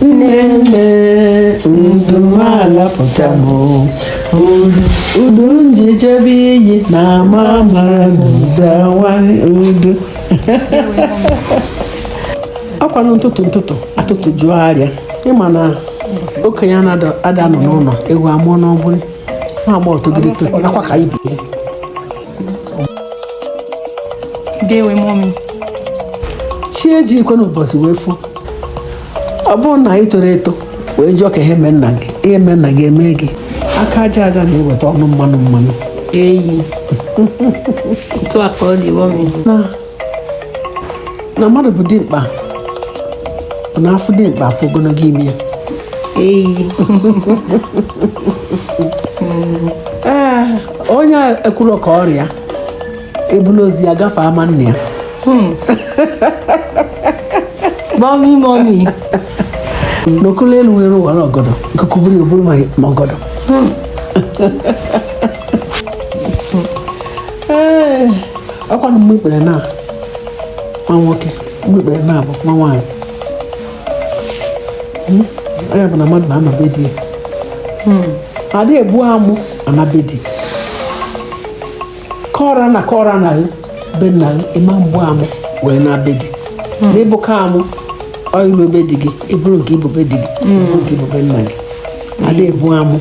Nne nne udu m alapụta m udu udu m ji jebe iyi na ama mara n'udu awali udu. Ọkwanụ ntụtụ ntụtụ atụtụ jụọ arịa. Ịma na okenye ada anọ n'ụlọ ewu amụọ n'ọgbụrị na-agba ọtọgide nakwa ka ibe ya. Ndewe, mummy. Chi eji ikwe n'ụbọchị wee fụ. Ọ bụrụ na ị toro eto wee jụọ ka ihe mee nna gị, ihe mee nna gị eme gị. Aka aja aja na-eweta ọnụ mmanụ mmanụ. Eyi, otu a ka ọ dị, mummy. Na na mmadụ bụ dimkpa bụ na afụ dimkpa afụ ogologo imi ya. Eyi. Ee, onye ekwuro ka ọrịa ebulu ozi ya gafee ama nna ya. Mummy, mummy. N'okolo elu were ụwara ọgọdọ, ikuku buru ya oburu ma ọgọdọ. Ee, ọkwanụ mgbe ikpere na nwa nwoke, mgbe ikpere na abụ nwa nwaanyị. Onye bụ na mmadụ na-anọ be di ya. Adịghị ebu amụ ana be di. Kọra na kọra na be nna gị, ịma mgbu amụ wee na be di. Na ịbụka amụ ọilu be di gị, ịbụrụ nke ịbụ be di gị, ịbụrụ nke ịbụ be nna gị. Adịghị ebu amụ.